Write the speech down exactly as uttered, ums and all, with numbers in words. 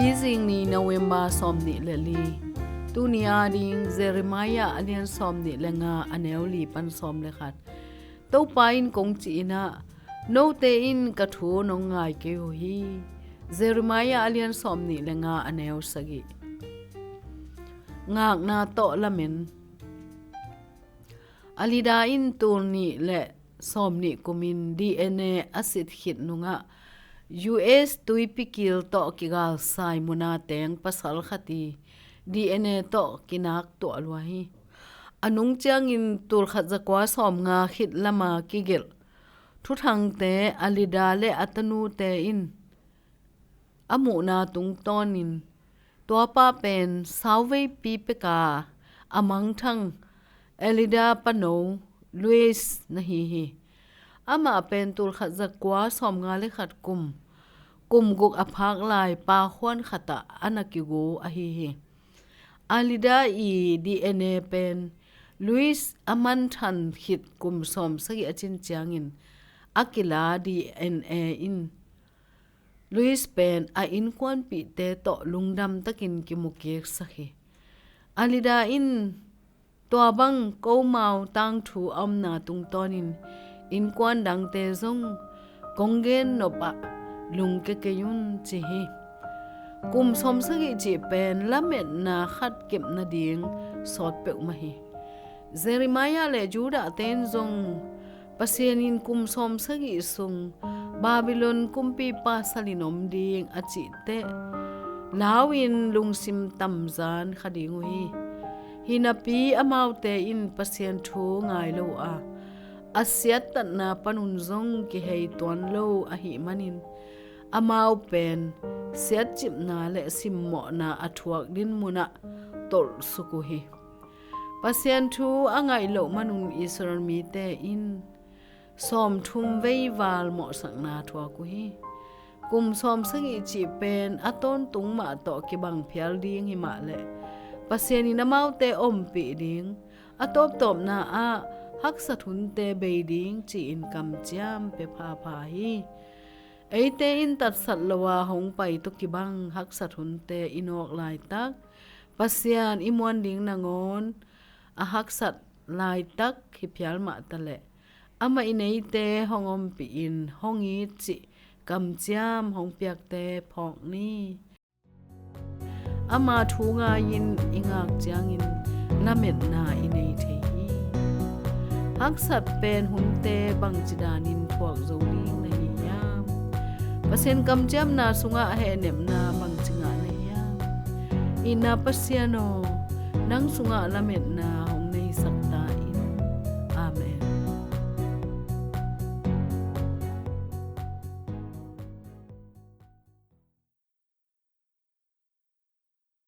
Hi zing ni, November sawm nih le li. Tuni ading Jeremiah a lian sawm nih le nga, a neu li pan sawm le khat. Topa in kong ci inah, note in ka thu nong ngai kei uh hi. Jeremiah a lian sawm nih le nga, a neu sagih. Ngakna tawh lamen. Alida in tul nih le sawm nih kumin D N A a sit khit nungah U S tuipi kil tawh kigalsai muna teng pasal khat i D N A tawh kinak tuah lua hi. A nung ciangin tul khat za kua sawm nga khit lama kigelh thuthangte Alida le a tanute in a muhna tungtawnin, tuapa pen sauveipi peka a mangthang Alida pano Luis na hi hi. Amah pen tul khat za kua sawm nga le khat kum, kum guk a phak lai pa khuan khatah a na kigu ahi hi. Alida i D N A pen Luis a mangthang khit kum sawm sagih a cin ciangin a kila D N A in Luis pen a innkuanpihte tawh lungdam takin kimukiksak hi. Alida in tua bang komau tangthu a omna tungtawnin innkuan dangte zong kong gen nopah lungke kei un ci hi. Kum sawm sagih cih pen lametna khat kep nading sawt peuhmah hi. Jeremiah le Judah ten zong Pasian in kum sawm sagih sung Babylon kumpipa salin om ding a cihteh lau-in lungsim tamzan kha ding uh hi. Hinapi amaute in Pasian thu ngai lo a, a siattatna panun zong kihei tuan lo ahih manin amau pen siatcipna le simmawhna a thuak dinmunah tolhsuk uh hi. Pasian thu a ngaih loh manun Israel mite in sawmthum vei val mawhsakna thuak uh hi. Kum sawm sagih cih pen a tawntung mah tawh kibang phial ding himah leh Pasian in amaute ompih ding, a tawptawpna ah haksat hunte bei ding ci-in kamciam pia phapha hi. Eite in tatsat lo a hong pai tawh kibang haksat hunte i nawk laitak Pasian i muan ding nangawn a haksat laitak hi phial mahtaleh amah in eite hong ompihin hong it cih kamciam hong piakte phawk ni. Ama thu ngai-in i ngak ciangin lametna i nei thei hi. Haksat pen hunte bangci danin thuak zo ding na hi hiam? Pasian kamciamna sungah hehnepna bangci ngah na hiam? Itna Pasian aw, nang sungah lametna